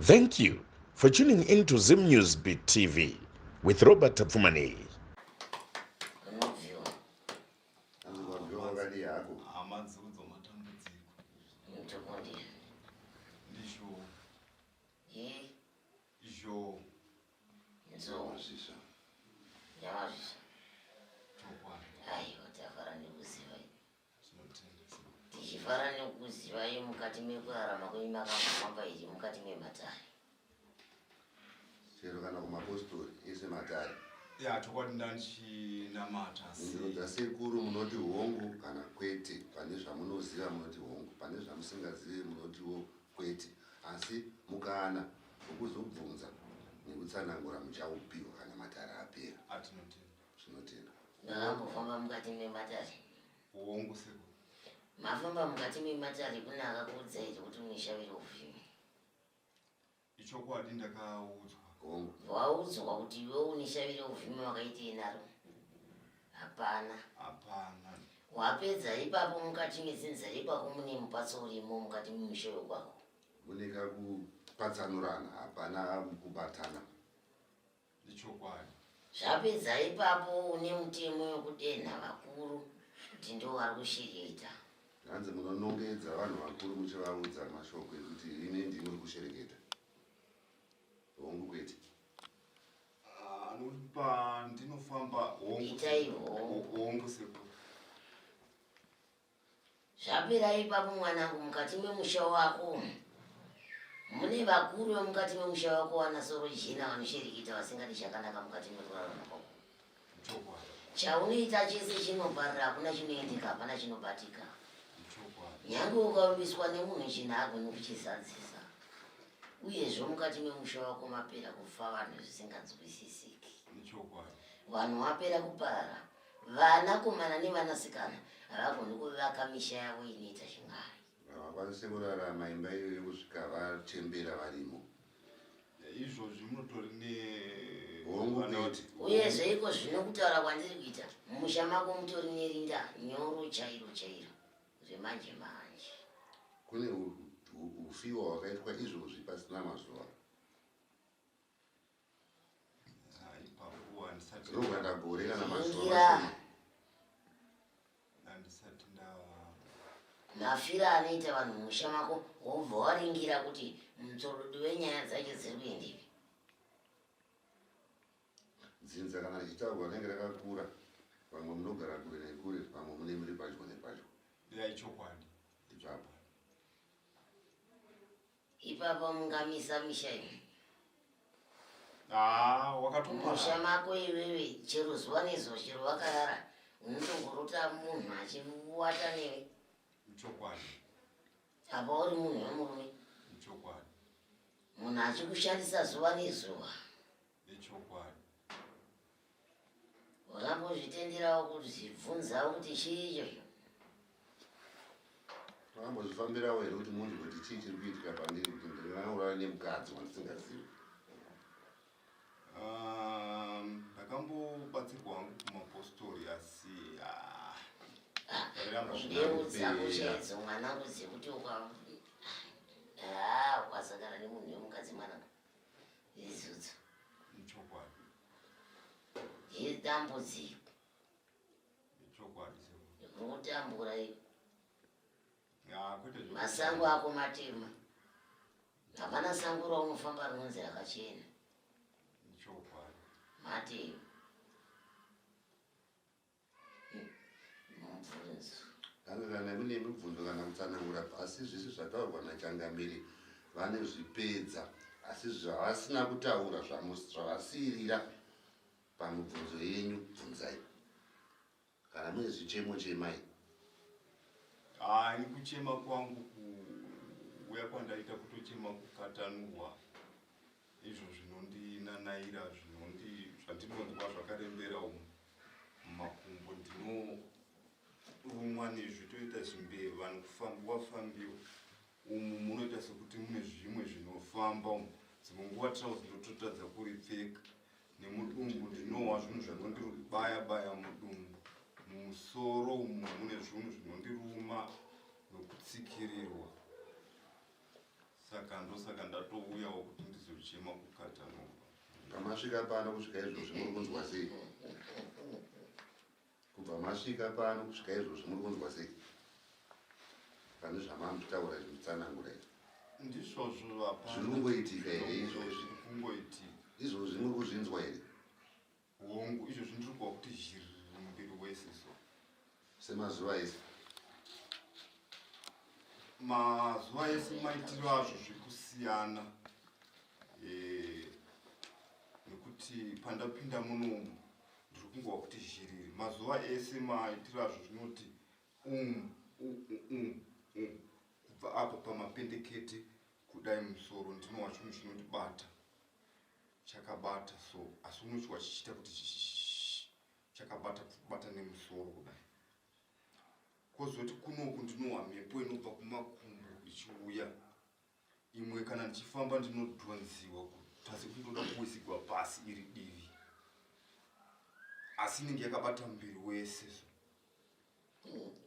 Thank you for tuning in to Zim News Beat TV with Robert Tapfumaneyi. Unobviwa. Wabviwa wakadii hako? Hama dziudzo matambudziko. Mtokondi. Ndizvo. Ye. Izvo. Nzou. Mazvisa. Nyamazvisa. Chokwadi. Aiwa tafara nekuziva. Tinotenda. Tichifara nekuzivai mukati mekurarama kwenyu makambofamba here mukati mematare. Chero kana kumapostori ese matare. Ya chokwadi ndanchinamata Mhinduro dzasekuru munoti hongu kana kwete. Pane zvamunoziva munoti hongu, pane zvamusingazive munotiwo kwete. Asi mukana wekuzobvunza nekutsanangura muchaupiwa kana matare apera. Atinotenda. Tinotenda. Makambofamba mukati mematare. Hongu sekuru. Mafamba mukati mematare kune akakuudzai here kuti munishavira uvhimi? Ichokwadi ndakaudzwa. Hongu. Waudzwa kuti iwe unishavira uvhimi wakaitei naro? Hapana. Hapana. Wapedza ipapo mukati medzinza rekwako mune mupatso urimo mukati memusha wekwako. Mune kakupatsanurana hapana kubatana. Ichokwadi. Zvapedza ipapo une mutemo wekudenha vakuru kuti ndo vari kushereketa. Hanzi munonongedza vanhu vakuru muchivaudza mashoko ekuti imi ndimi muri kushereketa. Hongu kwete. Ah, nokuti pandinofamba hongu. Itai hongu. Hongu sekuru. Zvapera ipapo mwanangu mukati memusha wako umu mune vakuru vemukati memusha wako vana soro jena vanoshereketa vasingadi chakanaka mukati mekurarama kwako. Chaunoita chese chinoparira hakuna chinoendeka hapana chinobatika. Nyange ukavimbiswa nemunhu chinhu haagoni kuchizadzisa. Uyezve mukati memusha wako mapera kufa vanhu zvisinganzwisisiki. Vanhu vapera kuparara. Vanakomana nevanasikana havagoni kuvaka misha yavo inoita chin'ai. Havakwanise kurarama imba iyoyo kusvika vachembera varimo. Izvozvi munotori ne Hongu kwete. Uyezve iko zvino kutaura kwandiri kuita mumusha mako mutori nerinda nyoro chairo chairo zvemanje manje. Kune hufiwa hwakaitwa izvozvi pasina mazuva. Rinogara gore kana mazuva Mafiro anoita vanhu mumusha mako wobva waringira kuti mutsorodo wenyaya dzacho dziri kuendepi. Dzinza kana richitaurwa rinenge rakakura, vamwe munogara kure nekure, vamwe mune muri padyo nepadyo. Ya ichokwadi. Ipapo. Ipapo mungamisa misha imi. Ah, wakatoparara. Musha mako iwewe chero zuva nezuva chero wakarara unotongorota munhu achiwata newe. Chokwadi. Apa uri munhu wemurume. Chokwadi. Munhu achikushandisa zuva nezuva. Ichokwadi. Wakambozvitenderawo kuzvibvunzawo kuti chii ichocho? Makambozvifambirawo here kuti munzwe kuti chii chiri kuitika pandiri kuti ndingauraya nemukadzi wandisingazivi? Ndakambobatsirwa hangu kumapostori asi ah, zvairamba Mbeu dzako chaidzo mwanangu dzekuti uka ah, ukasangana nemunhu wemukadzi mwanangu Izudzo. Ichokwadi. Idambudziko. Ichokwadi sekuru. Rokutambura iko. Ya, kwete zvokuti. Masango ako matema. Hapana sango raunofamba rinonzi rakachena. Ichokwadi. Matema. Mubvunzo. Kana kana mune mibvunzo kana kutsanangura asi zvese zvataurwa nachangamire vanozvipedza asi zvavasina kutaura zvavasiirira pamibvunzo yenyu bvunzai kana mune zvichemo chemai. Haa ini kuchema kwangu kuuya kwandaita kutochema kukatanurwa Izvo zvinondinanaira zvinondi zvandinonzwa zvakarembera umu mumakumbo ndinorumwa nezvi toita zvimbeva nokufambiwa fambiwa umu munoita sekuti mune zvimwe zvinofamba umu dzimwe nguva trouse ndototadza kuripfeka nemudumbu ndinohwa zvinhu zvinondibaya baya mudumbu mumusoro umu mune zvinhu zvinondiruma nokutsikirirwa. Saka ndosaka ndatouyawo kuti ndizochema kuKatanova. Pamasvika pano kusvika izvozvi muri kunzwa sei? Kubva masvika pano kusvika izvozvi muri kunzwa sei? Pane zvamamutaura zvimutsanangura izvi. Ndizvozvo hapana. Zviri kungoitika here izvozvi? Kungoitika. Izvozvi muri kuzvinzwa here? Hongu, izvozvi ndiri kuwa kuti zhiriri muviri wese so. Semazuva ese? Mazuva ese maitiro azvo zviri kusiyana. Nekuti pandapinda munomu ndiri kungowa kuti zhiriri. Mazuva ese maitiro azvo zvinoti kubva apo pamapendekete kudai musoro ndinowa chinhu chinondibata. Chakabata so, asi unochiwa chichiita kuti chakabata kubata nemusoro kudai. Kozoti kunoku ndinowa mhepo inobva kumakumbo ichiuya. Imwe kana ndichifamba ndinodhonziwa kutasi kuti ndoda kuwisigwa pasi iri divi. Asi inenge yakabata muviri wese so.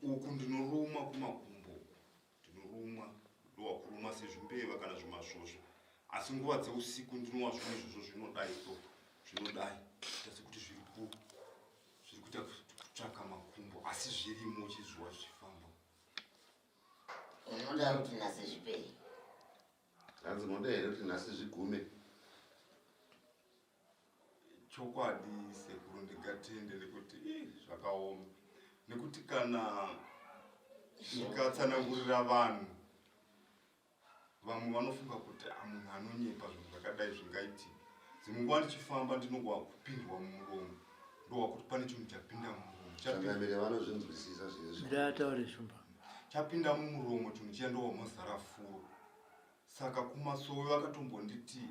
Uku ndinorumwa kumakumbo. Ndinorumwa, ndowa kuruma sezvimbeva kana zvimasvosvo. Asi nguva dzeusiku ndinowa zvinhu izvozvo zvinodai so, zvinodai. Kuita sekuti zviri kuita kutsvaka makumbo, asi zvirimo uchizviwa zvichifamba. Unoda kuti nhasi zvipere? Hanzi unoda here kuti nhasi zvigume? Chokwadi sekuru ndingatende nekuti zvakaoma. Nekuti kana ndikatsanangurira vanhu, vamwe vanofunga kuti munhu anonyepa zvinhu zvakadai zvingaitika. Dzimwe nguva ndichifamba ndinongowa kupindwa mumuromo, ndowa kuti pane chinhu chapinda mumuromo. Changamire vanozvinzwisisa zvinhu. Ndataure shumba. Chapinda mumuromo chinhu chiya ndowa mazara furo. Saka kumasowe vakatombonditi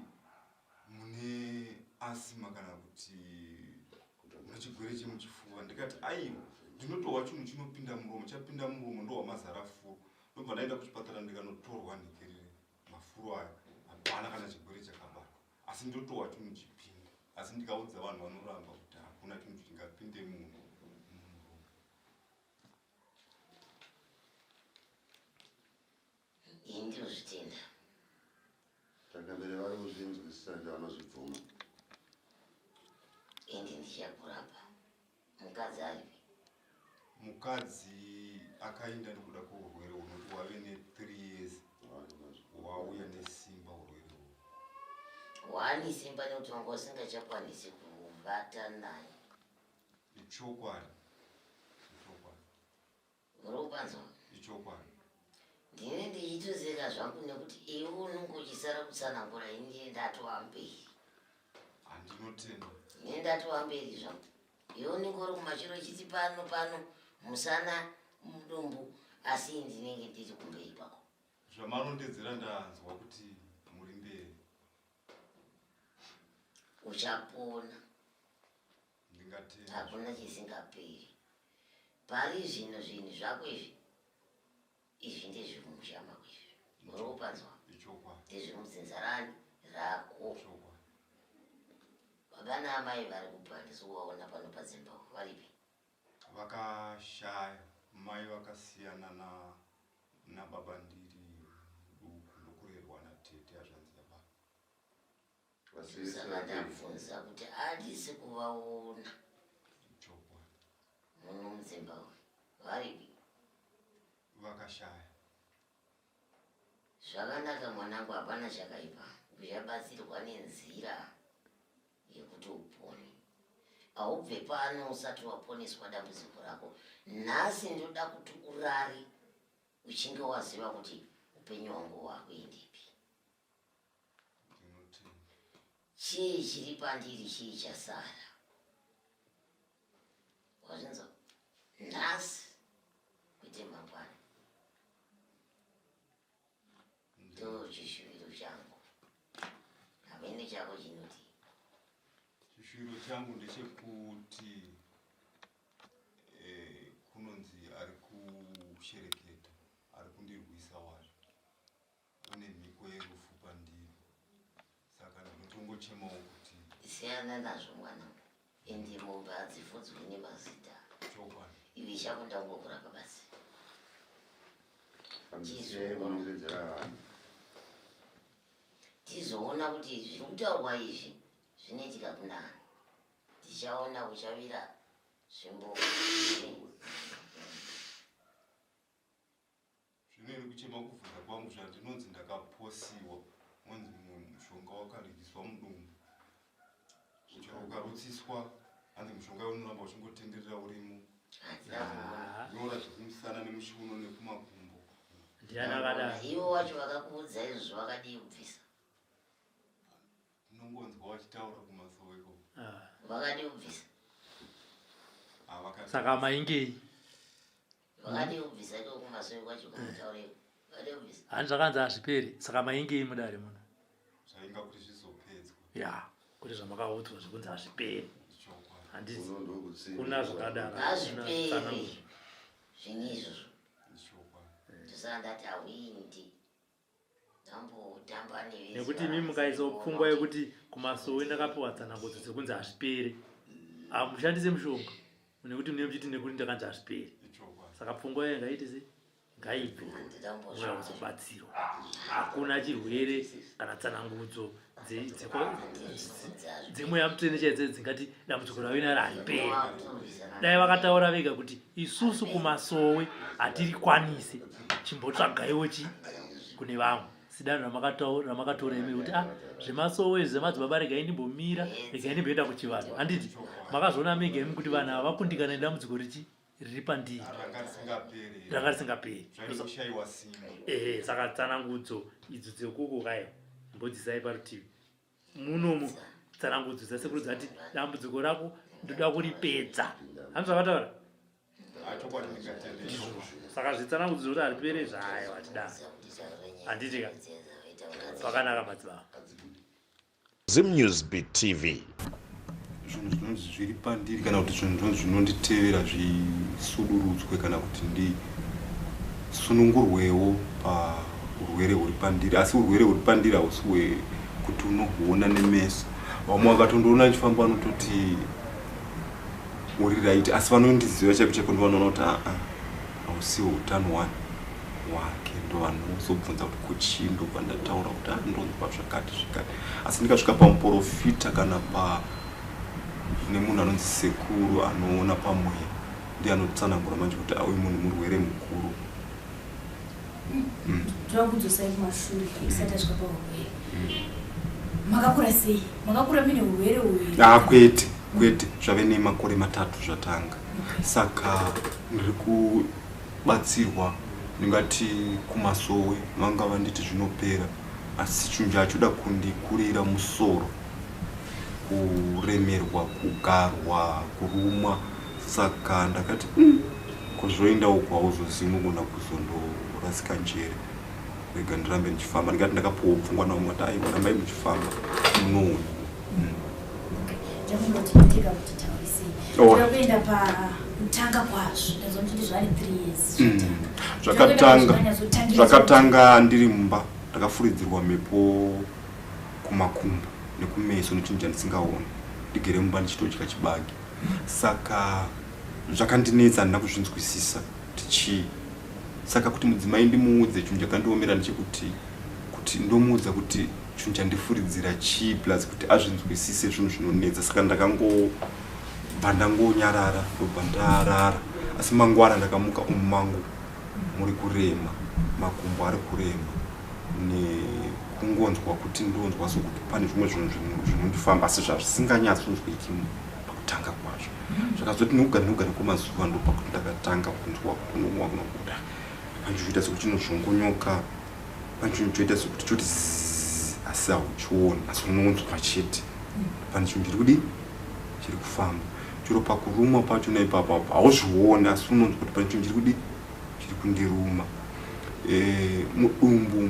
mune asima kana kuti mune chirwere chemuchifuva. Ndikati aiwa, ndinotohwa chinhu chinopinda muromo, chapinda muromo ndohwa mazara furo. Ndobva ndaenda kuchipatara ndikanotorwa nhekerere mafuro aya, hapana kana chirwere chakabatwa. Asi ndotohwa chinhu chipinda. Asi ndikaudza vanhu vanoramba kuti hakuna chinhu chingapinde munhu mumuromo. Ini ndinozvitenda. Changamire vari kuzvinzwisisa ende vanozvibvuma. Ende ndichakurapa. Mukadzi aripi? Mukadzi akaenda nekuda kweurwere hunoti wave ne 3 years. Wauya nesimba urwere uhu. Wani simba nekuti wanga usingachakwanisi kuvata naye. Ichokwadi. Ichokwadi. Uri kupanzwa? Ichokwadi. Ndine ndichitoseka zvangu nekuti iwe unonge uchisara kutsanangura, ini ndine ndatova mberi. Handinotenda. Ndine ndatova mberi zvangu. Iwe unenge uri kumachiro uchiti pano pano musana mudumbu, asi ndinenge ndiri kumberi kwako. Zvamarondedzera ndanzwa kuti muri mberi. Uchapona. Ndingatenda. Hakuna chisingaperi. Pari zvino zvinhu zvako izvi, izvi ndezvemumusha mako izvi. Uri kupanzwa? Ichokwadi. Ndezvemudzinza rani rako. Ichokwadi. Baba naamai vari kupi? Handisi kuvaona pano padzimba, varipi? Vakashaya. Mai vakasiyana nababa ndiri muduku, ndokurerwa natete hazvanzi yababa. Saka ndabvunza kuti handisi kuvaona Chokwadi. muno mudzimba varipi? Vakashaya. Zvakanaka mwanangu, hapana chakaipa. Uchabatsirwa nenzira yekuti upone. Haubve pano usati waponeswa dambudziko rako. Nhasi ndoda kuti urare uchinge waziva kuti upenyu hwangu hwakuendepi. Ndinotenda. Chii chiri pandiri, chii chasara? Wazvinzwa? Nhasi kwete mangwana. Ndo chishuviro changu. Hamene chako chinoti? Chishuviro changu ndechekuti kunonzi ari kushereketa, ari kundirwisa wacho. Une mhiko yerufu pandiri. Saka ndinotongochemawo kuti siyana nazvo mwanangu. Ende mombe hadzifudzwi nemazita. Chokwadi. Iwe chako ndangokurapa basi. Pandisiyai kumiredzera vanhu. Tizoona kuti zviri kutaurwa izvi zvinoitika kunani. Tichaona kuchavira zvimbo. Zvino ini kuchema kubvunza kwangu zvandinonzi ndakaposiwa onzi mumwe mushonga wakaryiswa mudumbu chero ukarutsiswa hanzi mushonga unoramba uchingotenderera urimo nyora zvekumusana nemuchiuno nekumakumbo. Ndiani akadaro? Ivo wacho vakakuudza izvozvo vakadii kubvisa? Ndinongonzwa vachitaura kumasowe ikoko. Vakadii kubvisa? Saka maingei? Vakadii kubvisa ikoko kumasowe kwacho kumutaureko? Vakadii kubvisa? Hanzi zvakanzi hazviperi. Saka maingei mudare muno? Zvainga kuti zvizopedzwa. Ya, kuti zvamakaudzwa zvekunzi hazviperi. Handiti kuna zvakadaro. Hazviperi. Zvinhu izvozvo. Ndosaka ndati hauindi. Ndambotamba nevese. Nekuti imi mukaisawo pfungwa yekuti kumasowe ndakapiwa tsanangudzo dzekunzi hazviperi. Hamushandise mushonga. Nekuti mune muchiti nekuti ndakanzi hazviperi. Saka pfungwa yayo ngaite sei? Ngaibve. Mouya kuzobatsirwa. Hakuna chirwere kana tsanangudzo dzemweya mutsvene chaidzo dzingati dambudziko ravo inaro hariperi. Dai vakataura vega kuti isusu kumasowe hatirikwanise, chimbotsvagaiwo chi kune vamwe. Sidanho ramakatora imi kuti ah, zvemasowe izvi zvemadzibaba regai ndimbomira, regai ndimboenda kuchivanhu. Handiti makazviona mega imi kuti vanhu ava vakundikana nedambudziko richi riri pandiri ranga risingaperi. Ehe, saka tsanangudzo idzo dzekuko kayo mbodzisai parutivi. Munomu tsanangudzo dzasekuru dzati dambudziko rako ndoda kuripedza. Hanzi zvakataura saka zvitsanangudzo zvekuti haripere zvayo hatidaro. Handiti ka pakanaka madzibaba. Zimnews Beat TV. Zvinhu zvinonzi zviri pandiri kana kuti zvinhu zvinonzi zvinonditevera zvisudurudzwe kana kuti ndisunungurwewo paurwere huri pandiri, asi urwere huri pandiri hausi hwekuti unohuona nemeso. Vamwe vakatondiona ndichifamba vanototi uri right, asi vanondiziva chaiko chaiko ndovanoona kuti aa hausiwo utano hwani hwake, ndovanozobvunza kuti kuchii, ndobva ndataura kuti ah, ndonzwa zvakati zvakati. Asi ndikasvika pamuporofita kana pa nemunhu anonzi sekuru anoona pamweya, ndiye anotsanangura manje kuti uyu munhu murwere mukuru. Toda kudzosai kumashure isati asvika paurwere. Makakura sei? Makakura mune urwere uyu? Ah, kwete kwete, zvave nemakore 3 zvatanga. Saka ndiri kubatsirwa, ndingati kumasowe vanga vanditi zvinopera, asi chinhu chachoda kundikurira musoro, kuremerwa, kugarwa, kurumwa. Saka ndakati kuzvoenda uku hauzozivi, unogona kuzondorasika njere, rega ndirambe ndichifamba. Ndingati ndakapuwa pfungwa navamwe vati aiwa, rambai muchifamba munoona. Ndakungoti kuti taurisei. Ndoda kuenda pakutanga kwazvo. Ndazwa muchiti zvave 3 years zvatanga. Zvakatanga ndiri mumba, ndakafuridzirwa mhepo kumakumbo nekumeso nechinhu chandisingaoni, ndigere mumba ndichitodya chibage. Saka zvakandinetsa, handina kuzvinzwisisa kuti chii. Saka kuti mudzimai ndimuudze chinhu chakandiomera ndechekuti kuti ndomuudza kuti chinhu chandifuridzira chii, plus kuti azvinzwisise zvinhu zvinonetsa. Saka ndakangobva ndangonyarara, ndobva ndarara. Asi mangwana ndakamuka umu mangu muri kurema, makumbo ari kurema, nekungonzwa kuti ndonzwa sokuti pane zvimwe zvinhu zvinondifamba, asi zvazvisinganyatsonzwiki pakutanga kwazvo. Zvakazoti nekugara nekugara kwemazuva ndopakuti ndakatanga kunzwa kunomwa kunobuda pane chinhu choita sekuti chinozvongonyoka, pane chinhu choita sekuti choti zzzz, asi hauchioni, asi unonzwa chete pane chinhu chiri kudii, chiri kufamba. Chero pakurumwa pacho naipapo apo hauzvioni, asi unonzwa kuti pane chinhu chiri kudii, chiri kundiruma. Mudumbu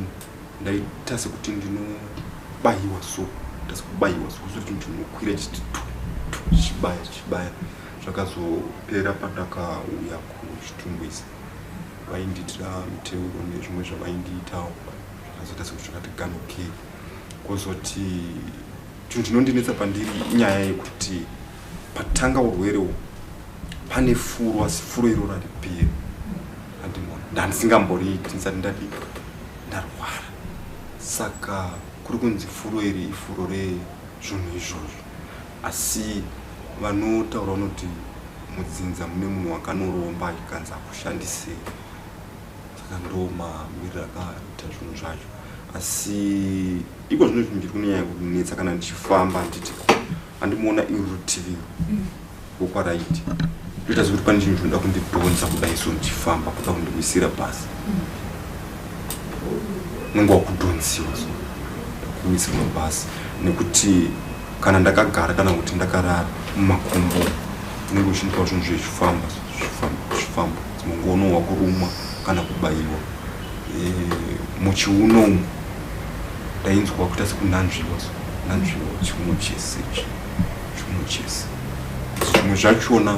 ndaita sekuti ndinobayiwa, so ndaita sekubayiwa so kusoti chinhu chinokwira chichiti tu tu chichibaya chichibaya. Zvakazopera pandakauya kuChitungwiza, vaindiitira miteuro nezvimwe zvavaindiitawo, zvakazoita sekuti zvakati ganukei. Kuzoti chinhu chinondinetsa pandiri inyaya yekuti patanga urwere uhu pane furo, asi furo iro rariperi andimona, ndandisingamboriiti ndisati ndadi ndarwara. Saka Kuri kunzi furo iri ifuro rezvinhu izvozvo, asi vanotaura vanoti mudzinza mune munhu wakanoromba achikanzi akushandisei. Saka ndo mamiriro akaita zvinhu zvacho. Asi iko zvino zvinhu ndiri kunyanya kunetsa kana ndichifamba, handiti handimuona iri rutivi rwokwaraiti, ndoita sekuti pane chinhu chinoda kundidhonza kudai, so ndichifamba kuda kundiwisira pasi. Unenge wakudhonziwa, so kuwisirwa pasi, nekuti kana ndakagara kana kuti ndakarara, mumakumbo unenge uchinzwa zvinhu zvichifamba, zvichifamba, zvichifamba. Dzimwe nguva unohwa kurumwa kana kubayiwa. Muchiuno umu ndainzwa kuita sekunanzviwa, so nanzviwa chiuno chese ichi, chiuno chese. Zvimwe zvachona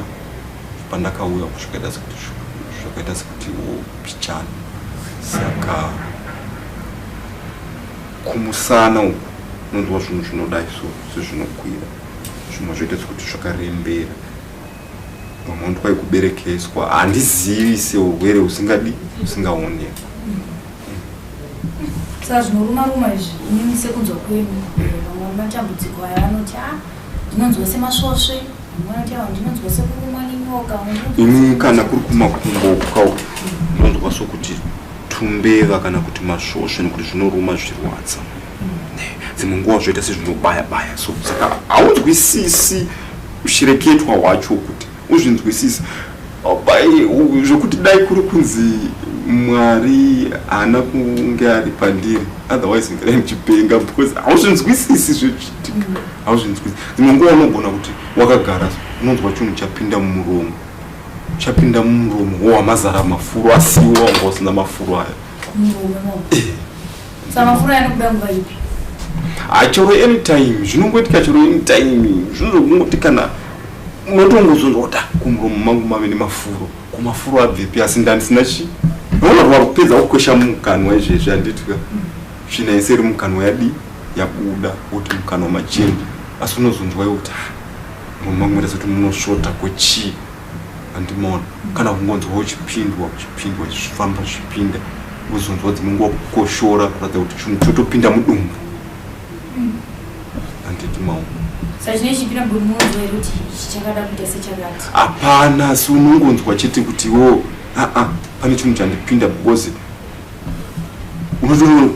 pandakauya zvakaita sekuti pichana. Saka kumusana uku unonzwa zvinhu zvinodai so sezvinokwira, zvimwe zvoita sekuti zvakarembera. Vamwe vanoti kuberekeswa, handizivi, seurwere husingadi husingaonekwa. Saka zvinoruma ruma izvi, inini sekunzwa kwenyu, vamwe matambudziko aya vanoti a ndinonzwa semasvosve, vamwe vanoti awa ndinonzwa sekurumwa nenyoka, vamwe ndinonzwa Ini kana kuri kumakumbo kwau, unonzwa sokuti tumbeva kana kuti masvosve, nekuti zvinoruma zvirwadza. Dzimwe nguva zvoita sezvinobaya baya, so saka haunzwisisi ushireketwa hwacho kuti uzvinzwisisi. Zvokuti dai kuri kunzi Mwari haana kunge ari pandiri, otherwise ndingadai ndichipenga, because hauzvinzwisisi zvechiitika, hauzvinzwisisi. Dzimwe nguva unogona kuti wakagara, unonzwa chinhu chapinda mumuromo, chapinda mumuromo, wowamazara mafuro, asiwo wanga usina mafuro aya. Muromo? Saka mafuro aya anobuda nguva ipi? Chero anytime zvinongoitika, chero anytime zvinozokungoti kana unotongozonzwa kuti, "Ah, kumuromo mangu mave nemafuro, kumafuro abvepi?" Asi ndandisina chi unoona wakupedza kukwesha mukanwa izvezvi, handitika tsvina yese iri mukanwa yadi yabuda, woti mukanwa machena, asi unozonzwa iwe kuti, "Ah, muromo mangu maita sekuti munosvota kwechii?" Handimaona kana kungonzwa uchipindwa, uchipindwa, zvichifamba, zvichipinda, wozonzwa dzimwe nguva kukoshora kuratidza kuti chinhu chotopinda mudumbu, handiti maona? Saka chinenge chichipinda mudumbu, munonzwa here kuti ichi chakada kuita sechakati? Hapana, asi unongonzwa chete kuti wo aa pane chinhu chandipinda, because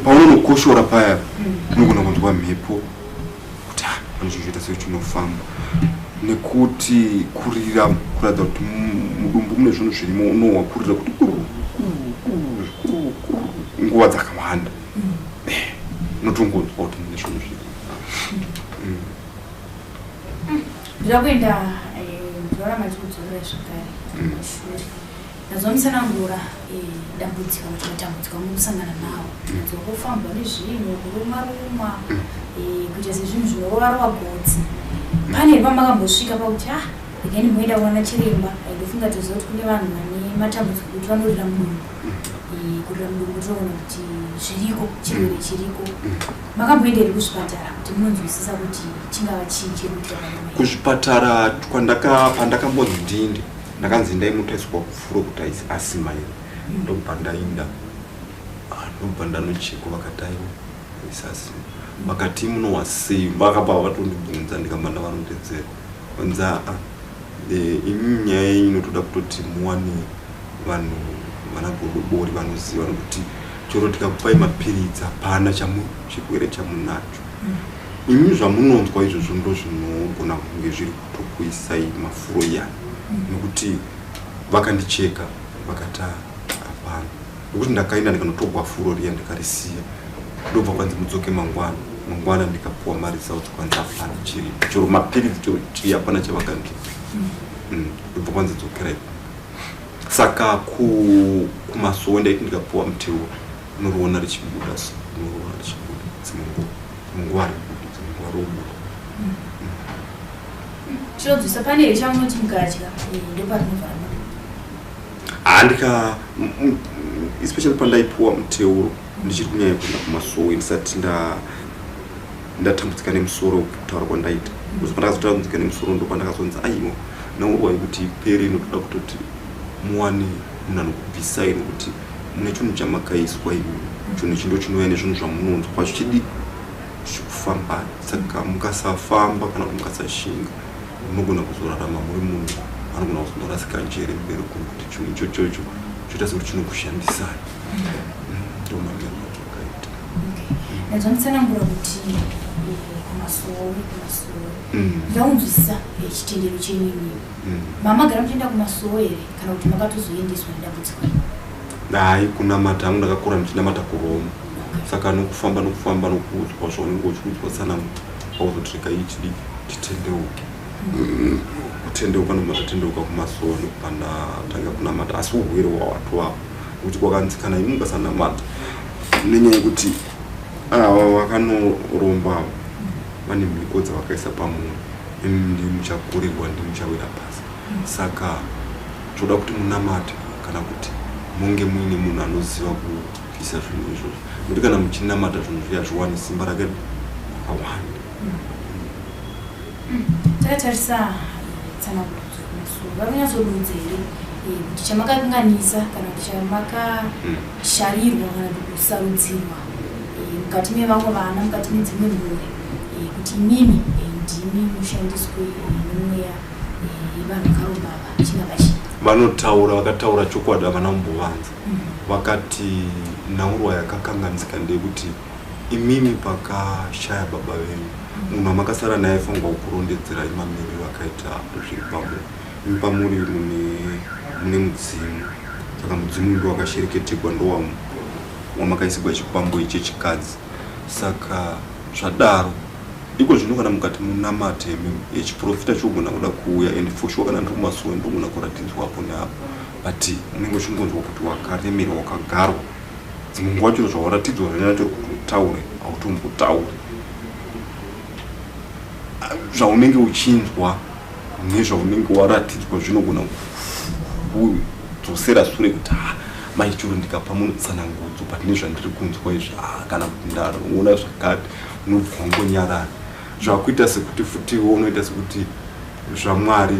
paunonokoshora paya unogona kunzwa mhepo kuti, "Ah, pane chinhu choita sechinofamba," nekuti kurira kuratidza kuti mudumbu mune zvinhu zvirimo. Unohwa kurira kuti kuru kuru kuru kuru kuru nguva dzakawanda. Unotongonzwa kuti mune zvinhu zvirimo. Ndinoda kuenda, ndinoramba ndichikudzorera zvakare kumashure. Ndazomusanangura dambudziko kuti matambudziko amunosangana nawo, nzwa kufambwa nezvinhu, kuruma ruma, kuita sezvinhu zvinorova gotsi. Pane here pamakambosvika pakuti, ah, regai ndimboenda kuona chiremba? Ndofunga toziva kuti kune vanhu vane matambudziko kuti vanorira mudumbu. Kurira mudumbu toona kuti zviriko, chirwere chiriko. Makamboenda here kuzvipatara kuti munonzwisisa kuti chingava chii chiri kuitika panyama? Kuzvipatara kwandaka pandakambonzi ndinde, ndakanzi ndaimutaswa kufuro kuti aisi asima iri, ndobva ndainda. Ah, ndobva ndanochekwa, vakati aiwa, aisi asima. Vakati munowa sei? Vakabva vatondibvunza, ndikamba ndavarondedzera. Vanzi aa, imi nyaya yenyu inotoda kutoti muwane vanhu vana godobori vanoziva, nokuti chero tikakupai mapiritsi hapana chirwere chamunacho imi. Zvamunonzwa izvozvo ndo zvinogona kunge zviri kutokuisai mafuro iyani, nekuti vakandicheka vakati, "Ah, hapana," nekuti ndakaenda ndikanotogwa furo riya, ndikarisiya, ndobva kwanzi mudzoke mangwana. Mangwana ndikapuwa maresults, kwanzi hapana chiripo, chero mapiritsi, chero chii, hapana chavakandipa. Ndobva kwanzi dzokerai. Saka kumasowe ndaiti ndikapuwa muteuro, unoriona richibuda, so unoriona richibuda dzimwe nguva, dzimwe nguva haribudi, dzimwe nguva robuda. Chinobvisa pane here chamunoti mukadya, ndoparinobva rabuda? Handika especially pandaipuwa muteuro ndichiri kunyanya kuenda kumasowe, ndisati ndatambudzika nemusoro kutaura kwandaita, because pandakazotambudzika nemusoro ndo pandakazonzi aiwa, naurwa yekuti ipere inotoda kutoti muwane munhu anokubvisai, nekuti mune chinhu chamakaiswa imi. Chinhu ichi ndo chinouya nezvinhu zvamunonzwa zvichidi. zvichikufambai. Saka mukasafamba kana kuti mukasashinga, munogona kuzorarama muri munhu anogona kuzonorasika njere mberi uko, nekuti chinhu ichochocho choita sekuti chinokushandisai. Ndomamiriro azvakaita. Ndazvamutsanangura kuti kumasowe ndaunzwisisa chitendero chenyu imimi. Mamagara muchienda kumasowe here kana kuti makatozoendeswa nedambudziko iri? Hai, kunamata hangu ndakakura ndichinamata kuRoma. Saka nokufamba nokufamba nokuudzwa zvaunenge uchiudzwa tsanangu, pauzotirega ichidi titendeuke. Kutendeuka nobva ndatendeuka kumasowe, ndokubva ndatanga kunamata, asi urwere hwawatovapo nekuti kwakanzi kana imi mukasanamata, nenyaya yekuti ava vakanoromba ava vane mhiko dzavakaisa pamuri, imi ndimi muchakurirwa, ndimi muchawira pasi. Saka toda kuti munamate kana kuti munge muine munhu anoziva kubvisa zvinhu izvozvo, nekuti kana muchinamata zvinhu zviya zviwane simba rake rakawanda. Takatarisa tsanangudzo kumasowe, vari kunyatsodudza here kuti chamakakanganisa kana kuti chamakasharirwa kana kuti kusarudzirwa mukati mevamwe vana, mukati medzimwe mhuri, kuti imimi ndimi mushandiswe nemweya yevanhu vakaromba ava, chingava chii? Vanotaura, vakataura chokwadi, havana kumbovanza. Vakati nhaurwa yakakanganisika ndeyekuti imimi pakashaya baba venyu, munhu wamakasara naye aifanirwa kukurondedzerai mamiriro akaita zviri pamuri. Imi pamuri mune mudzimu, saka mudzimu ndo wakashereketegwa, ndo wamakaisirwa chikwambo ichi chechikadzi. Saka zvadaro iko zvino kana mukati munamate, chiprofita chogona kuda kuuya, and for sure kana ndiri kumasowe ndogona kuratidzwa apo neapo, but unenge uchingonzwa kuti wakaremerwa, wakagarwa. Dzimwe nguva chiro zvawaratidzwa zvanyanya kuti utaure, hautombotauri zvaunenge uchinzwa nezvaunenge waratidzwa. Zvinogona kudzosera sure kuti ha, maichuro ndikapa munhu tsanangudzo, but nezvandiri kunzwa izvi, ha, kana kuti ndaona zvakati, unobva wangonyarara. Zvakuita sekuti futiwo unoita sekuti zvaMwari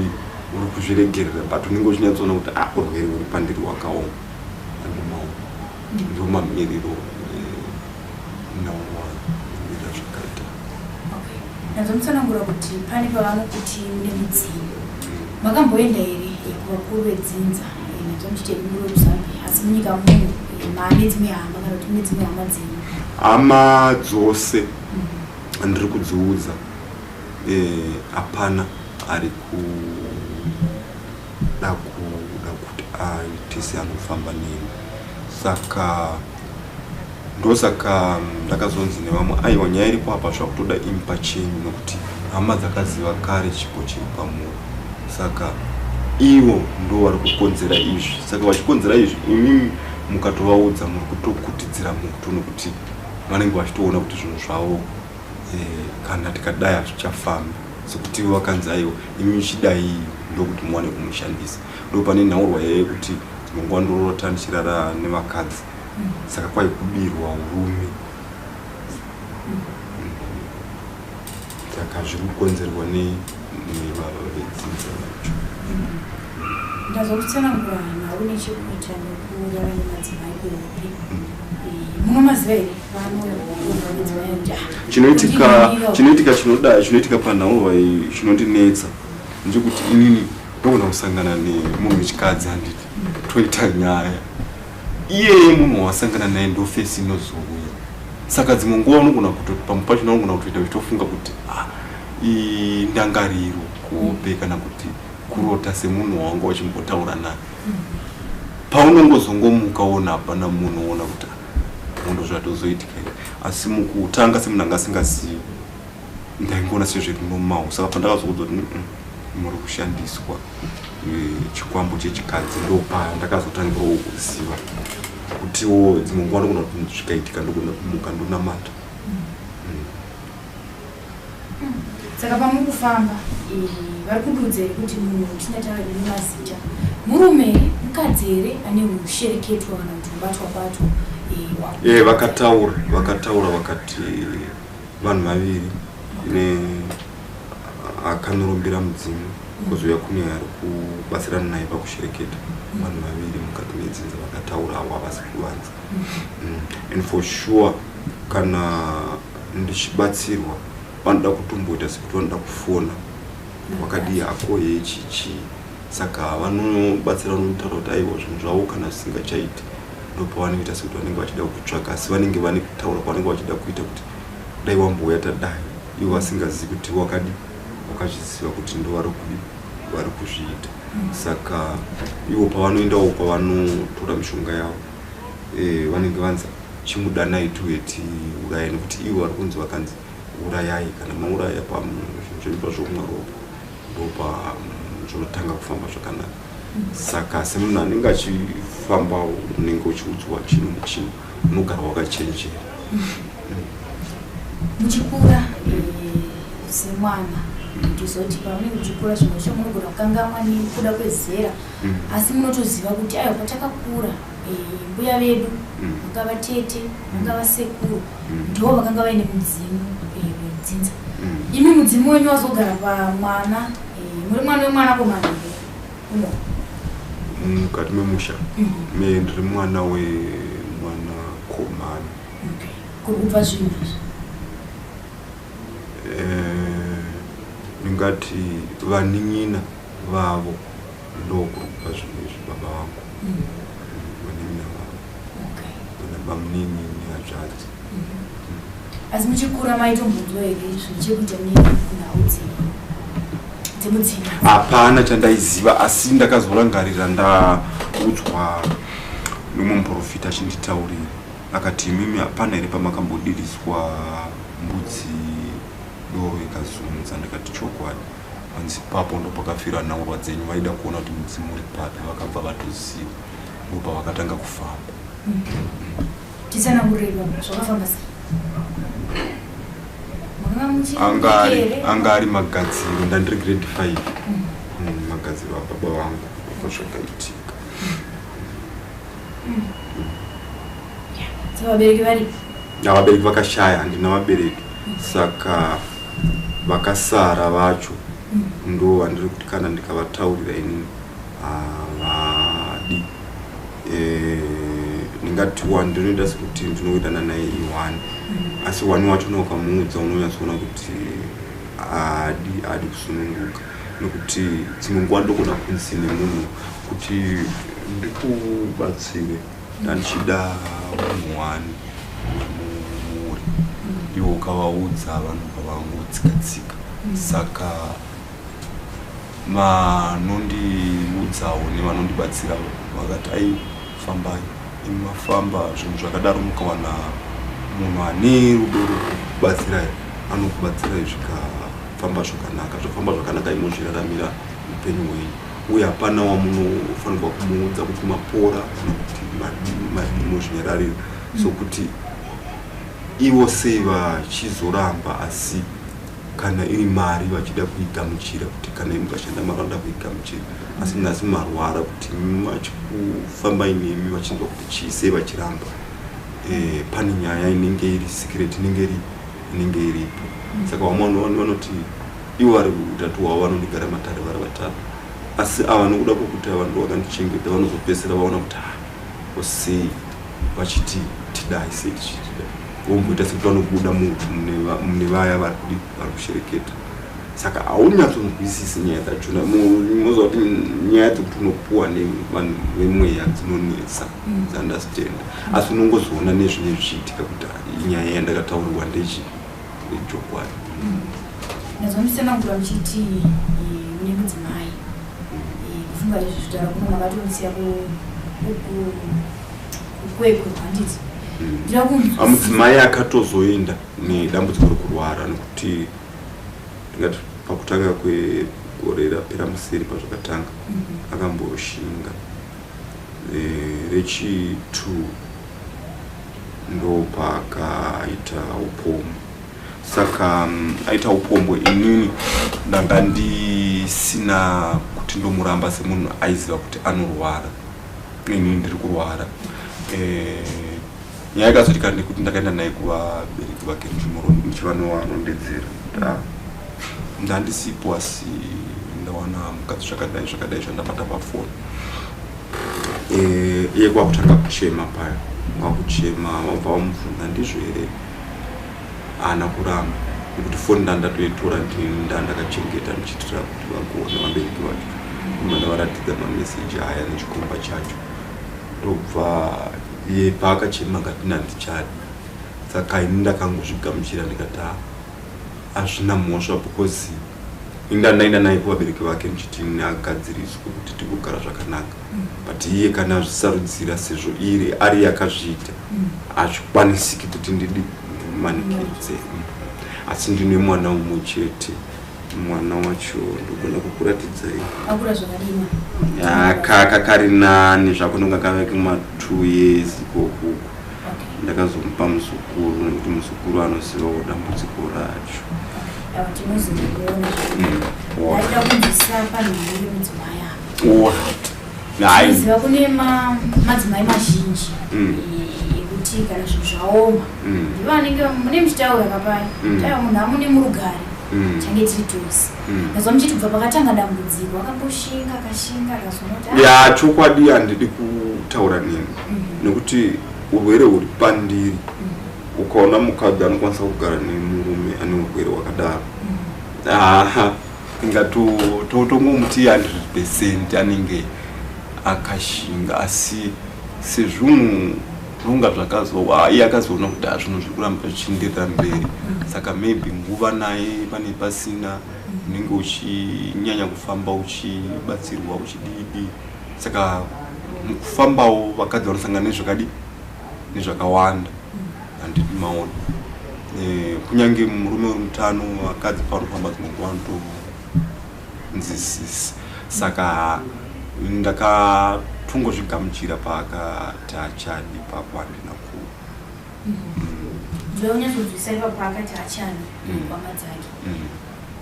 uri kuzviregerera, but unenge uchinyatsoona kuti a, urwere huri pandiri hwakaoma. Andomaona ndo mamiriro nawamirira zvakaita. Ndazomutsanangura kuti pane pavanokuti mune mudzimu. Makamboenda here kuvakuru vedzinza? Ndazva muchiti muri wekuZambia, asi munyika muno maane dzimwe hama kana kuti mune dzimwe hama dzenyu? Hama dzose ndiri kudziudza, hapana ari kuda kuti aite seanofamba neni. Saka ndosaka ndakazonzi nevamwe, aiwa, nyaya iripo apa zvakutoda imi pachenyu, nokuti hama dzakaziva kare chipo chiri pamuri. Saka ivo ndo vari kukonzera izvi. Saka vachikonzera izvi, imimi mukatovaudza muri kutokutidzira moto, nokuti vanenge vachitoona kuti zvinhu zvavo kana tikadai hazvichafambi, sekuti ivo vakanzi aiwa, imi chidai ndokuti muwane kumushandisa. Ndo pane nhaurwa yekuti dzimwe nguva ndorota ndichirara nevakadzi, saka kwai kubirwa urume. Saka zviri kukonzerwa nevava vedzinza vacho. Ndazokutsanangura nhau nechekuita nekurara nemadzimai kuhope. Munomaziva here vanouya madzimai kuti ah, Chinoitika ndinonira chinoitika chinoda chinoitika panhaurwa iyi chinondinetsa ndechekuti inini ndogona kusangana nemunhu wechikadzi, handiti, toita nyaya. Iyeye munhu wawasangana naye ndo face inozouya. Saka dzimwe nguva unogona kutoti pamwe pacho unogona kutoita uchitofunga kuti ah, indangariro kuhope kana kuti kurota semunhu wawanga uchimbotaura naye. Paunongozongomuka wona hapana munhu, woona kuti ah, mondo zvatozoitika here. Asi mukutanga semunhu anga asingazivi, ndaingoona sezviri normal. Saka pandakazokudzwa kuti muri kushandiswa chikwambo chechikadzi, ndopa ndakazotangirawo kuziva kutiwo dzimwe nguva ndogona kuti zvikaitika ndogona kumuka ndonamata. Saka pamukufamba vari kududza here kuti munhu tisingatauri nemazita, murume here, mukadzi here, ane ushereketwa kana kuti ubatwa batwa? Vakataura vakati vanhu vaviri, ne akanorombera mudzimu, kozouya kune ari kubatsirana naye pakushereketa. Vanhu vaviri mukati medzinza vakataura, avo havasi kuvanza. And for sure kana Ndichibatsirwa vanoda kutomboita sekuti vanoda kufona wakadii hako yechichii, saka vanobatsira vanotaura kuti aiwa, zvinhu zvavo kana zvisingachaiti ndopavanoita sekuti vanenge vachida kutsvaga, asi vanenge vane kutaura kwavanenge vachida kuita kuti dai wambouya tadai, ivo vasingazivi kuti wakadi wakazviziva kuti ndo vari kudi vari kuzviita. Saka ivo pavanoendawo kwavanotora mishonga yavo, vanenge vanzi chimudanai tiuye tiuraye, nekuti ivo vari kunzi vakanzi urayai, kana mauraya pazvinhu zvenyu pazvokumwa ropa, ndopa zvinotanga kufamba zvakanaka. Saka semunhu anenge achifambawo, unenge uchiudzwa chinhu nechinhu, unogara wakachenjera. Muchikura semwana, tozoti pamunenge muchikura zvimwe zvacho munogona kukangamwa nekuda kwezera, asi munotoziva kuti aiwa, patakakura mbuya vedu, vangava tete, vangava sekuru, ndo vakanga vaine mudzimu wedzinza. Imi mudzimu wenyu wazogara pamwana, muri mwana wemwanakomana here uno? Mukati memusha me ndiri mwana wemwanakomana. Okay. Kuri kubva zvinhu izvi? Ndingati vanin'ina vavo ndokuri kubva zvinhu izvi, baba vangu, vanin'ina vavo, vana bamunini nehanzvadzi. Asi muchikura maitombonzwa here zvinhu chekuita nenhau dzemudzimu? Hapana chandaiziva, asi ndakazorangarira ndaudzwa nomwe muprofita achinditaurira, akati, "Imimi hapana here pamakambodiriswa mbudzi doro ikazunza?" Ndikati, "Chokwadi." Hanzi papo ndo pakafira nhaurwa dzenyu, vaida kuona kuti mudzimu uri papi, vakabva vatoziva, ndopavakatanga kufamba. Titsanangurire baba, zvakafamba sei? Makanga muchiri anga ari mudiki here? Anga ari magadziro, ndandiri grade 5. Magadziro ababa vangu ndozvakaitika. Saka vabereki varipi? Na vabereki vakashaya, handina vabereki, saka vakasara vacho ndo vandiri kuti kana ndikavataurira inini havadi. Ndingati one ndinoita sekuti ndinowirirana naye ione, asi one wacho ukamuudza unonyatsoona kuti haadi, haadi kusununguka, nekuti dzimwe nguva ndogona kunzi nemunhu kuti ndikubatsire ndandichida munhu one wemumhuri, iwo ukavaudza vanobva vangotsika tsika. Saka vanondiudzawo nevanondibatsira vakati, "Ai, fambai imi, mafamba zvinhu zvakadaro, mukawana munhu ane rudo rwekubatsirai anokubatsirai, zvikafamba zvakanaka, zvofamba zvakanaka, imozviraramira upenyu hwenyu, uye hapana wamunofanirwa kumuudza kuti mapora kana kuti madii, mozvinyararira." Sokuti ivo sei vachizoramba, asi kana iri mari vachida kuigamuchira, kuti kana mukashanda mari vanoda kuigamuchira, asi nhasi marwara kuti vachikufambai nemi vachinzwa kuti chii, sei vachiramba? Pane nyaya inenge iri secret, inenge iripo. Saka vamwe vanoti ivo vari utatu hwavo vanondigara matare vari vatatu, asi ava nokuda kwokuti ava ndo vakandichengeta, vanozopedzisira vaona kuti ah, sei vachiti tidai, sei tichitidai, vomboita sekuti vanobuda mune vaya vari kudi vari kushereketa. Saka haunyatsonzwisisi nyaya dzachona. Moziva kuti nyaya dzekuti unopuwa nevanhu vemweya dzinonetsa dzaunderstand, asi unongozoona nezvinenge zvichiitika kuti ah, nyaya yandakataurirwa ndechi ndechokwadi. Ndazomutsanangura muchiti mune mudzimai. Kufunga izvi zvitaura kuno makatomusiya kuKwekwe, handiti? Ndira kunzwisisa. Mudzimai akatozoenda nedambudziko rekurwara, nekuti ndingati pakutanga kwegore rapera museri pazvakatanga akamboshinga. Rechi2 ndopakaita upombwe. Saka aita upombwe, inini ndanga ndisina kuti ndomuramba semunhu aiziva kuti anorwara, inini ndiri kurwara. Nyaya yakazoitika ndekuti ndakaenda naye kuvabereki vake ndichivanovarondedzera kuti, "Ah, ndandisipo, asi ndawana mukadzi zvakadai zvakadai zvandabata pafoni." Iye kwakutanga kuchema paya, kwakuchema, wabva wamubvunza, "Ndizvo here?" Haana kuramba nekuti foni ndandatoitora ndandakachengeta ndichiitira kuti vagoona vabereki vacho. Ndobva ndavaratidza mameseji aya nechikomba chacho. Ndobva iye paakachema akati handichadi. Saka ini ndakangozvigamuchira ndikati hazvina mhosva because ini ndandaenda naye kuvabereki vake ndichiti ini agadziriswe kuti tigogara zvakanaka. But iye kana azvisarudzira sezvo iri ari yakazviita hazvikwanisiki kuti ndidi manikidze. Asi ndine mwana umwe chete. Mwana wacho ndogona kukuratidzai. Akura zvakadii? Kaka kari nani zvako, ndonga kave kuma 2 years ikokuko. Ndakazomupa muzukuru nekuti muzukuru anozivawo dambudziko racho. Ava tinozomuona. Ndaida kunzwisisa panhau yemudzimai apa. Alright. Hai. Tinoziva kune madzimai mazhinji ekuti kana zvinhu zvaoma ndivo vanenge mune muchitaura kapai taiwa munhu amune murugare change tiri tose. Ndazwa muchiti kubva pakatanga dambudziko akamboshinga akashinga akazonoti Ya, chokwadi handidi kutaura nemi nekuti urwere huri pandiri. Ukaona mukadzi anokwanisa kugara nemurume ane urwere hwakadaro, aha, ingatongomuti 100% anenge akashinga. Asi sezvinhu zvinonga zvakazo iye akazoona kuti zvinhu zviri kuramba zvichienderera mberi, saka maybe nguva naye pane pasina, unenge uchinyanya kufamba uchibatsirwa uchididi. Saka mukufambawo vakadzi vanosangana nezvakadi nezvakawanda, handidi maona. Kunyange murume uri mutano, vakadzi pavanofamba dzimwe nguva vanotonzwisisa. Saka ndakatongozvigamuchira paakati achadi papo, handina ku Ndoda kunyatsonzwisisa ipapo paakati achadi hama dzake.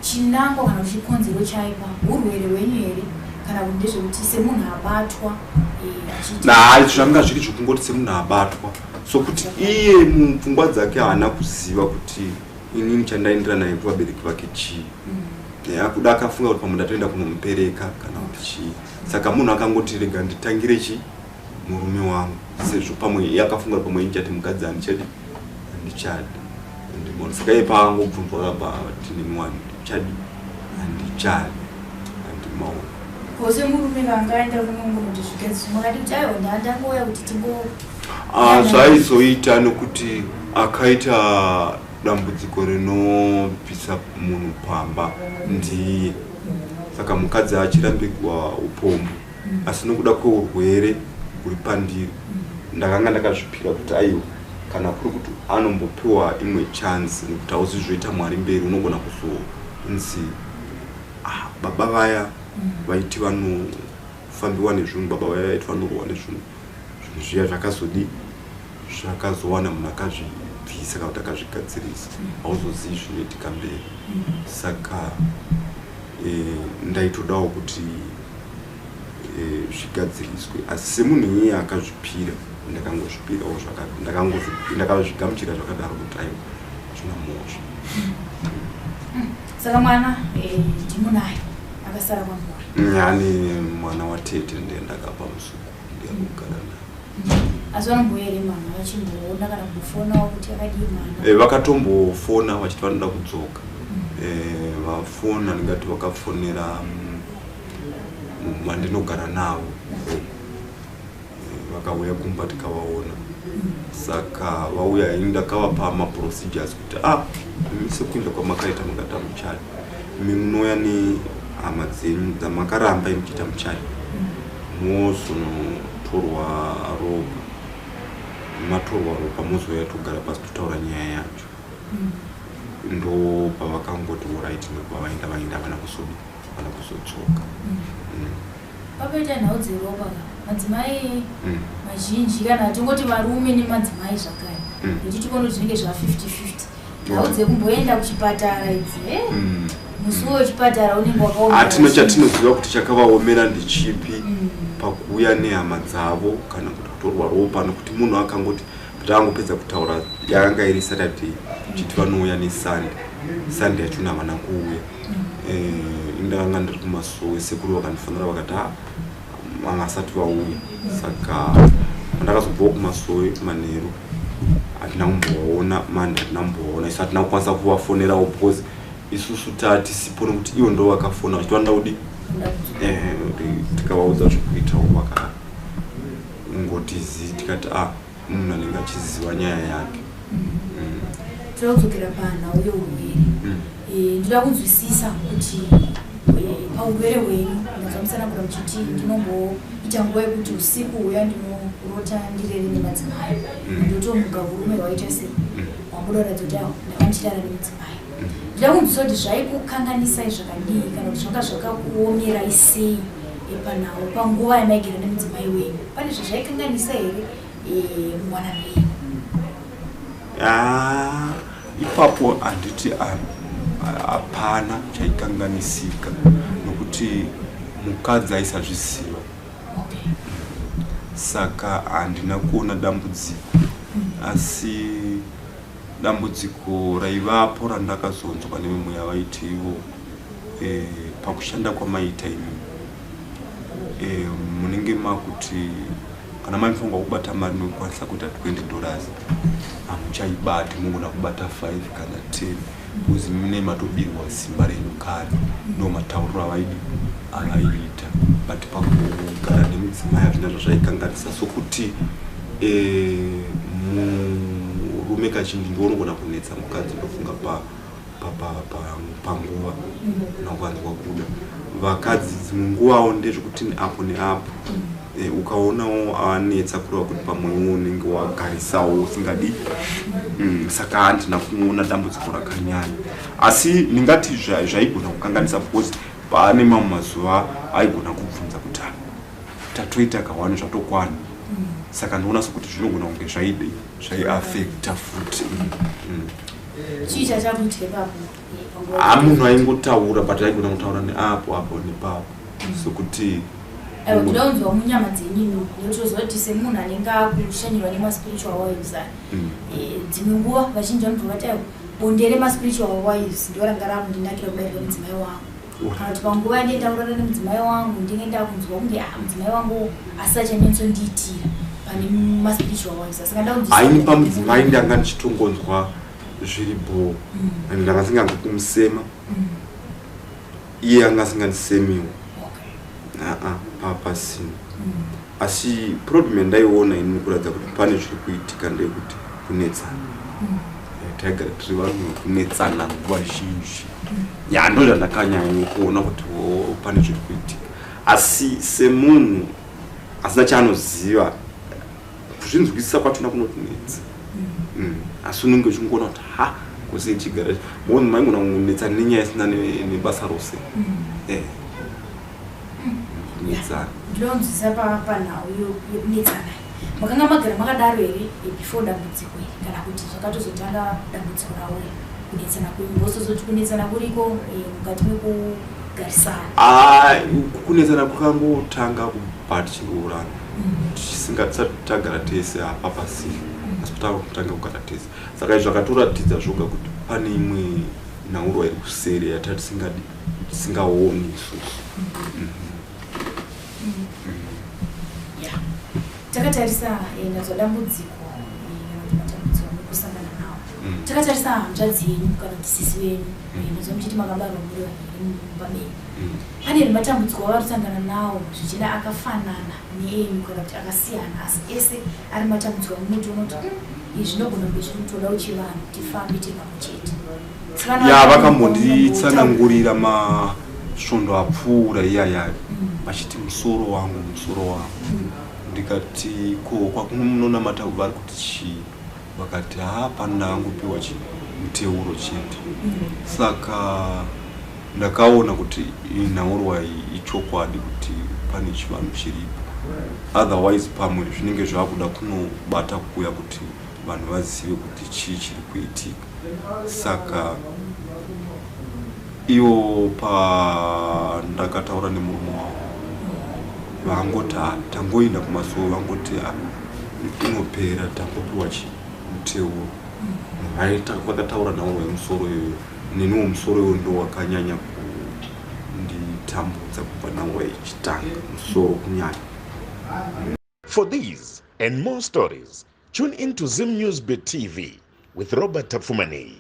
Chinangwa kana kuti chikonzero chaipa urwere hwenyu here, kana kuti ndezvekuti semunhu abatwa achiita? Hai, zvanga zviri zvekungoti semunhu abatwa, sokuti iye mupfungwa dzake haana kuziva kuti inini chandaendera naye kuvabereki vake chii. Kuda akafunga kuti pamwe ndatoenda kunomupereka kana kuti chii. Saka munhu akangoti rega nditangire chi murume wangu, sezvo pamwe iye akafunga kuti pamwe ndichati mukadzi handichadi handichadi andimona. Saka iye paangobvunzwa akabva ati nemiwani ndichadi handichadi andimaona. Ko semurume vangaenda kunongonoti zvigadziswe, makati kuti aiwa ndangouya kuti tingo Zvaizoita nokuti akaita dambudziko rinobvisa munhu pamba ndiye. Saka mukadzi achirambigwa upombo, asi nokuda kweurwere huri pandiri ndakanga ndakazvipira kuti aiwa, kana kuri kuti anombopiwa imwe chance, nekuti hauzi zvoita Mwari mberi, unogona kuzonzi baba vaya vaiti vanofambiwa nezvinhu, baba vaya vaiti vanorohwa nezvinhu, zvinhu zviya zvakazodi zvakazowana munhu akazvibvisa kana kuti akazvigadzirisa, hauzozivi zvinoitika mberi. Saka ndaitodawo kuti zvigadziriswe, asi semunhu iye akazvipira, ndakangozvipirawo, ndakazvigamuchira zvakadaro kuti aiwa, zvina mhosva. Saka mwana ndimunaye akasara kwamuri? Ane mwana watete, ndiye ndakapa muzukuru, ndiye akugara naye. Asi vanomboya here mama vachimboona kana kumbofonawo kuti akadii mwana? Vakatombofona vachiti vanoda kudzoka. Vafona, ndingati vakafonera vandinogara navo, vakauya kumba tikavaona. Saka vauya, ini ndakavapa maprocedures kuti imi sekuinda kwamakaita makati muchadi, imi munouya nehama dzenyu dzamakaramba imuchiita muchadi, mozonotorwa ropa, matorwa ropa mozouya togara pasi totaura nyaya yacho. Ndo pavakangoti alright, ndobva vaenda, vaenda vana kuzodi vana kuzodzoka. Papoita nhau dzeropa ka, madzimai mazhinji, kana tingoti varume nemadzimai zvakare, nekuti tikono zvinenge zva 50-50, nhau dzekumboenda kuchipatara idzi, musi wechipatara unenge wakaoma. Hatina chatinoziva kuti chakavaomera ndechipi pakuuya nehama dzavo kana kuti kutorwa ropa, nokuti munhu akangoti patangopedza kutaura, yakanga iri Saturday, chiti vanouya neSunday, Sunday yachona havana kuuya. Indakanga ndiri kumasowe, sekuru vakandifonera vakati vanga vasati vauya. Saka pandakazobvawo kumasowe manheru, Hatina kumbovaona mande, hatina kumbovaona isu, hatina kukwanisa kuvafonerawo because isusu tatisipo, nekuti ivo ndo vakafona vachiti vanoda kudi tikavaudza zvekuitawo, vakangoti zi, tikati a ah, munhu anenge achiziva nyaya yake. Toda kudzokera panhau yeurwere. Ndoda kunzwisisa kuti paurwere hwenyu ndinzwa muchiti ndinomboita nguva yekuti usiku huya ndinorota ndirere nemadzimai, ndotomuka urume hwaita sei, wambodaratidza kuti awo ndanga ndichirara nemudzimai. Ndoda kunzwisisa kuti zvaikukanganisai zvakadii kana kuti zvanga zvakakuomerai sei panhau panguva yamaigara nemudzimai wenyu. Pane zvazvaikanganisa here muwanano yenyu? Ah, ipapo handiti hapana chaikanganisika nokuti mukadzi aisazviziva, saka handina kuona dambudziko. Asi dambudziko raivapo randakazonzwa nevemweya vaiti ivo pakushanda kwamaita imi munenge makuti kana maifunga kubata mari nokukwanisa kuita $20, hamuchaibati, mungona kubata 5 kana 10 because mune matobirwa simba renyu kare. Ndo matauriro avaidi avaiita. But pakugara nemudzimai hazvina zvazvaikanganisa, sokuti murume kazhinji ndiwo unogona kunetsa mukadzi. Ndofunga panguva nakuvanzwa kuda vakadzi dzimwe nguvawo ndezvekuti apo neapo ukaonawo anetsa, kureva kuti pamwewo unenge wagarisawo usingadi. Saka handina kuona dambudziko rakanyanya, asi ndingati zvaigona kukanganisa because pane mamwe mazuva aigona kubvunza kuti, "Ah, tatoita kawani, zvatokwana." Saka ndinoona sokuti zvinogona kunge zvaidi zvaiafecta futi. Chii chachakuitika ipapo panguva? Ha, munhu aingotaura, but aigona kutaura neapo apo nepapo, sokuti Aiwa, ndoda kunzwa munyama dzenyu nekutoziva kuti semunhu anenge akushanyirwa nemaspiritual wives aya, dzimwe nguva vazhinji vanobva vati, "Aiwa, bonde remaspiritual wives ndo ranga rakundinakira kudarika mudzimai wangu," kana kuti, "Panguva yandee ndakurara nemudzimai wangu ndinge ndakunzwa kunge ah, mudzimai wangu asi achanyatsondiitira pane maspiritual wives." Saka ndakunzwisisa Haini kuti pamudzimai ndanga ndichitongonzwa zviri bho and ndanga singanzwi kumusema, iye anga asingandisemiwo. Aa, papasina. Asi problem yandaiona ini kuratidza kuti pane zviri kuitika ndeyekuti kunetsana. Taigara tiri vanhu vekunetsana nguva zhinji. Ya, ndo zvandakanyanya kuona kuti oh, pane zviri kuitika, asi semunhu asina chaanoziva, kuzvinzwisisa kwachona kunotinetsa. Asi unenge uchingoona kuti ha, kose chigara munhu maingona kunetsana nenyaya isina nebasa rose. Kunetsana. Ndinonzwisisa panhau yekunetsana, makanga magara makadaro here before dambudziko iri, kana kuti zvakatozotanga dambudziko rauya kunetsana kwenyu? Mbosozoti kunetsana kuriko mukati mekugarisana. Ah, kunetsana kwakangotanga kubva tichingorana, tisati tagara tese apa pasina, asi kutanga kugara tese. Saka izvi zvakatoratidza zvoga kuti pane imwe nhaurwa iri kuseri yata tisingadi, tisingaoni isusu. Ya, takatarisa nazwa dambudziko kana kuti matambudziko amukusangana nawo, takatarisa hanzvadzi yenyu kana kuti sisi venyu, nazwa muchiti makabarwa muri vaviri mumba menyu, pane here matambudziko avari kusangana nawo, zvichida akafanana neenyu kana kuti akasiyana, asi ese ari matambudziko amunotoona kuti, izvi zvinogona kunge zviri kutoda uchivanhu, tifambe tiri pamwe chete"? Ya, vakambonditsanangurira masvondo apfuura iyayayo vachiti, "Musoro wangu, musoro wangu." Ndikati, "Ko kwakumunonamata vari kuti chii?" Vakati, "Ha, pano ndakangopiwa chi muteuro chete." Saka ndakaona kuti nhaurwa iyi ichokwadi kuti pane chivanhu chiripo, otherwise pamwe zvinenge zvakuda kunobata kuya kuti vanhu vazive kuti chii chiri kuitika. Saka ivo pandakataura nemurume wavo, vangoti, "Ah, tangoenda kumasowe, vangoti, ah, inopera, tangopiwa chi muteuro." Vakataura nhaurwa yemusoro iyoyo. Neniwo musoro iyoyo ndo wakanyanya kunditambudza kubva nhaurwa ichitanga, musoro kunyanya. For these and more stories, Tune in to Zim News Bit TV with Robert Tafumani.